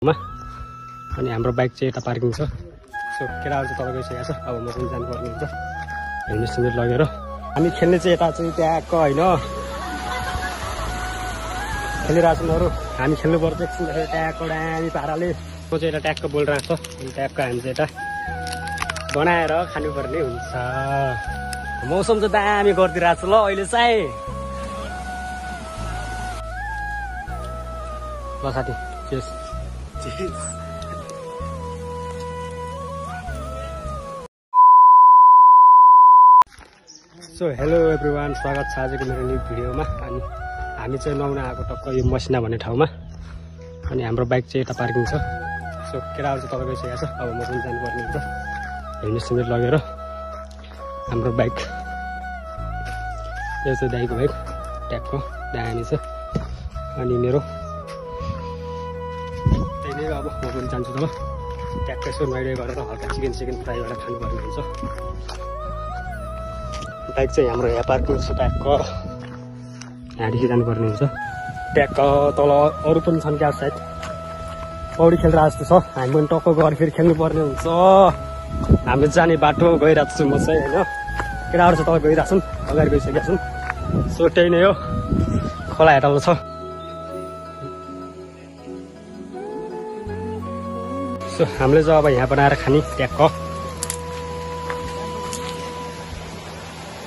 अनि हाम्रो बाइक चाहिँ यता पार्किङ छ। सो केटाहरु चाहिँ तल गइसकेको छ। अब म पनि जानुपर्ने हुन्छ हेलमेट सिमेट लगेर। हामी खेल्ने चाहिँ यता चाहिँ ट्याक्क होइन खेलिरहेको छौँ। हामी खेल्नुपर्छ एकछिन ट्याक्क दामी पाराले। म चाहिँ यता ट्याक्क बोलिरहेको छ। अनि ट्याक्क हामी चाहिँ यता बनाएर खानुपर्ने हुन्छ। मौसम चाहिँ दामी गरिदिरहेको छ ल अहिले चाहिँ। ल साथी chess chess. So hello everyone, स्वागत छ आजको मेरो न्यू भिडियोमा। अनि हामी चाहिँ नुहाउन आएको टक्क यो मसिना भन्ने ठाउँमा। अनि हाम्रो बाइक चाहिँ यता पार्किङ छ। सो केटाहरु चाहिँ तल गइसकेको छ। अब म पनि जानुपर्ने हुन्छ हेलमेट सिमेट लगेर। हाम्रो बाइक यो चाहिँ दाइको बाइक ट्याक्क दामी छ। अनि मेरो त्यही नै अब म पनि जान्छु तल ट्याक्क यसो नुहाइडे गरेर हल्का चिकन फ्राई गरेर खानुपर्ने हुन्छ। बाइक चाहिँ हाम्रो यहाँ पार्किङ छ ट्याक्क यहाँदेखि जानुपर्ने हुन्छ। ट्याक्क तल अरू पनि छन् क्या सायद पौडी खेल्दा जस्तो छ। हामी पनि टक्क गएर फेरि खेल्नुपर्ने हुन्छ। हामी जाने बाटो गइरहेको छु म चाहिँ होइन। केटाहरु चाहिँ तल गइरहेको छन्, अगाडि गइसकेका छन्। सो त्यही नै हो, खोला हेटल्लो छ। सो हामीले चाहिँ अब यहाँ बनाएर खाने ट्याक्क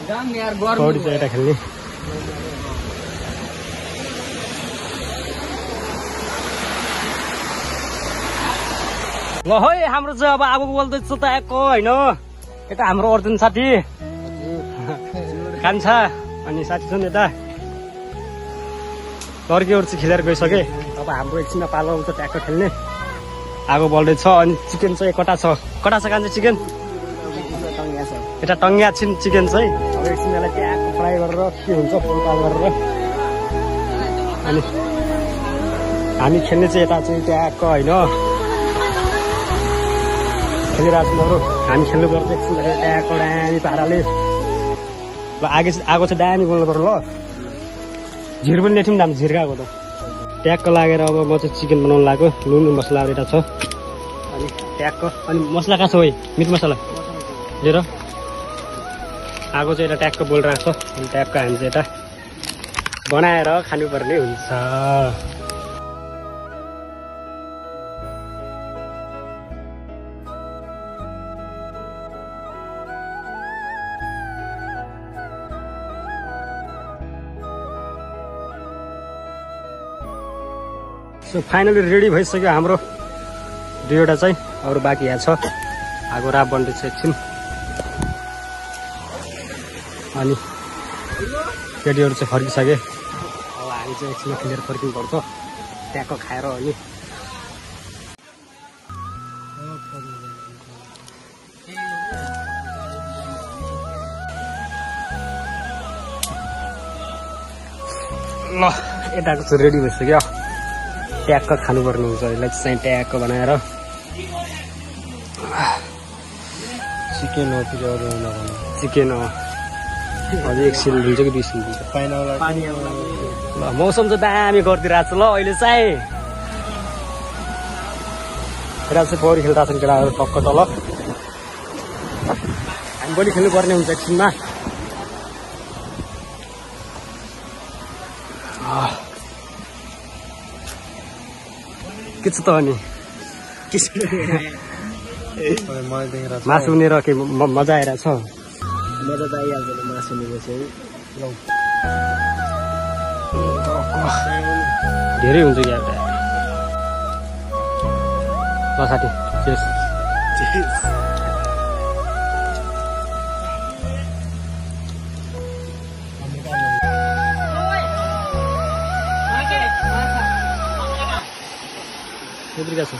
पौडी चाहिँ यता खेल्ने। ल है हाम्रो चाहिँ अब आगो बोल्दैछ ट्याक्क होइन। यता हाम्रो अर्जुन साथी कान्छा अनि साथी छन् यता लड्कीहरू चाहिँ खेलेर गइसके। अब हाम्रो एकछिनमा पालो आउँछ ट्याक्क खेल्ने। आगो बल्दैछ अनि चिकन चाहिँ कटा छ। कटा छ कान्छ चिकन यता टङ्ग्या छिन् चिकन चाहिँ। अब एकछिन यसलाई ट्याक्क फ्राई गरेर के हुन्छ फुलपाल गरेर। अनि हामी खेल्ने चाहिँ यता चाहिँ ट्याक्क होइन खेलिरहेको छौँ। हामी खेल्नुपर्छ एकछिन ट्याक्क दामी पाराले। ल आगो चाहिँ दामी बोल्नु पर्यो ल। झिर पनि ल्याथ्यौँ दाम झिर्काएको त ट्याक्क लागेर। अब म चाहिँ चिकन बनाउनु लाग्यो। नुन मसला एउटा छ अनि ट्याक्क। अनि मसला कहाँ छ है मिट मसला लिएर आगो चाहिँ यता ट्याक्क बोलिरहेको छ। अनि ट्याक्क हामी चाहिँ यता बनाएर खानुपर्ने हुन्छ। सो फाइनली रेडी भइसक्यो हाम्रो दुईवटा चाहिँ। अरू बाँकी यहाँ छ। आगो राप बन्दैछ एकछिन। अनि केटीहरू चाहिँ फर्किसके। अब हामी चाहिँ एकछिन खेलेर फर्किनुपर्छ ट्याक्क खाएर। अनि ल यताको चाहिँ रेडी भइसक्यो। ट्याक्क खानुपर्ने हुन्छ यसलाई चाहिँ ट्याक्क बनाएर। चिकन हो कि अरू चिकन हो। अझै एकछिन दिन्छ कि 20 दिन्छ। ल मौसम चाहिँ दामी गरिदिरहेको छ ल अहिले चाहिँ। केटा चाहिँ पौडी खेलिरहेको छन् केटाहरू टक्क तल। हामी पनि खेल्नुपर्ने हुन्छ एकछिनमा। के छ त अनि मासु उनेर के मजा आइरहेको छ। मजा त आइहाल्छ मासु उनेको चाहिँ धेरै हुन्छ क्या ल साथी चेस चेस। Obrigado.